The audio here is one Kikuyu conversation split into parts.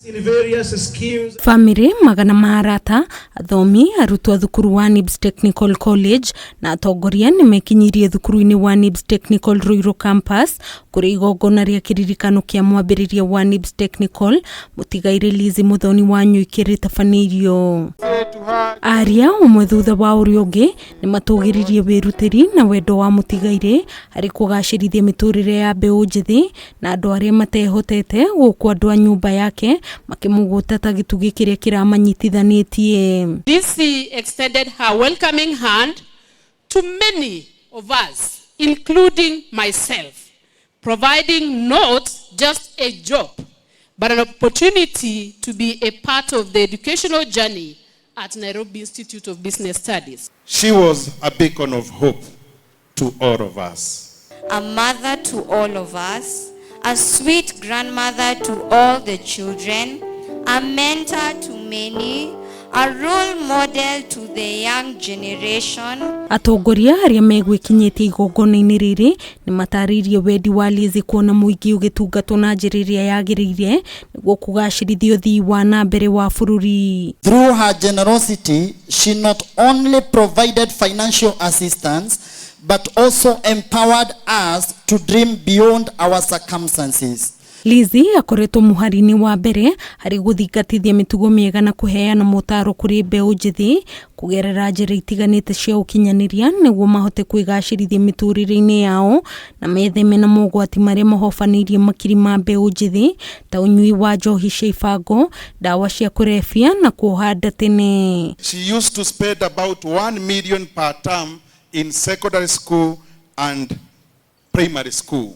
In various schemes. Bamĩrĩ magana ma arata, athomi, arutwo a thukuru wa NIBS Technical College na atongoria nĩ mekinyirie thukuru-inĩ wa NIBS Technical Ruiru Campus kũrĩ igongona rĩa kĩririkano kĩa mwambĩrĩria wa NIBS Technical mũtigairĩ Lizzy Muthoni wa Nyuike rĩtabanĩirio. Aria ũmwe thutha wa ũrĩa ũngĩ nĩ matũgĩririe wĩrutĩri na wendo wa mũtigairĩ harĩ kũgacĩrithia mĩtũrĩre ya mbeũ njĩthĩ na andũ arĩa matehotete gũkũ andũ a nyũmba yake makĩmũgũta ta gĩtugĩ kĩrĩa kĩramanyitithanĩtie. Lizzy extended her welcoming hand to many of us, including myself, providing not just a job, but an opportunity to be a part of the educational journey at Nairobi Institute of Business Studies. She was a beacon of hope to all of us. A mother to all of us, a sweet grandmother to all the children, a mentor to many, a role model to the young generation. Atongoria arĩa megwĩkinyĩtie igongona-inĩ rĩrĩ nĩ matarĩirie wendi wa Lizzy kuona mũingĩ ũgĩtungatwo na njĩra ĩrĩa yagĩrĩire nĩguo kũgacĩrithia ũthii wa na mbere wa bũrũri. Through her generosity, she not only provided financial assistance, but also empowered us to dream beyond our circumstances. Lizzy akoretwo mũhari-inĩ wa mbere harĩ gũthingatithia mĩtugo mĩega na kũheana motaro kũrĩ mbeũ njĩthĩ kũgerera njĩra itiganĩte cia ũkinyanĩria nĩguo mahote kwĩgacĩrithia mĩtũrĩre-inĩ yao na metheme na mogwati marĩa mahobanĩirie makiri ma mbeũ njĩthĩ ta ũnyui wa njohi cia ibango, ndawa cia kũrebia na kuoha nda tene. She used to spend about 1 million per term in secondary school and primary school.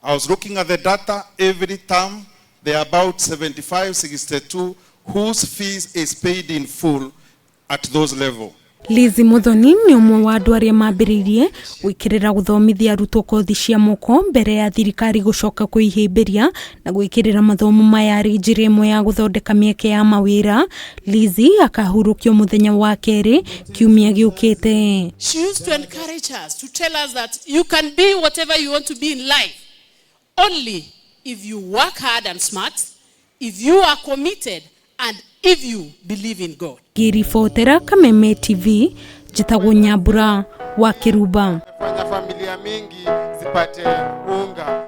I was looking at the data every term, there are about 75, 62 whose fees is paid in full at those level. Lizzy Muthoni nĩ ũmwe wa andũ arĩa mambĩrĩirie gwĩkĩrĩra gũthomithia arutwo kothi cia moko mbere ya thirikari gũcoka kwĩhĩmbĩria na gwĩkĩrĩra mathomo maya arĩ njĩra ĩmwe ya gũthondeka mĩeke ya mawĩra. Lizzy akahurũkio mũthenya wa kerĩ kiumia gĩũkĩte. She used to encourage us, to tell us that you can be whatever you want to be in life, only if you work hard and smart, if you are committed, and if you believe in God. Ngĩribotera Kameme TV, njĩtagwo Nyambura wa Kĩrumba. Fanya familia mingi zipate unga.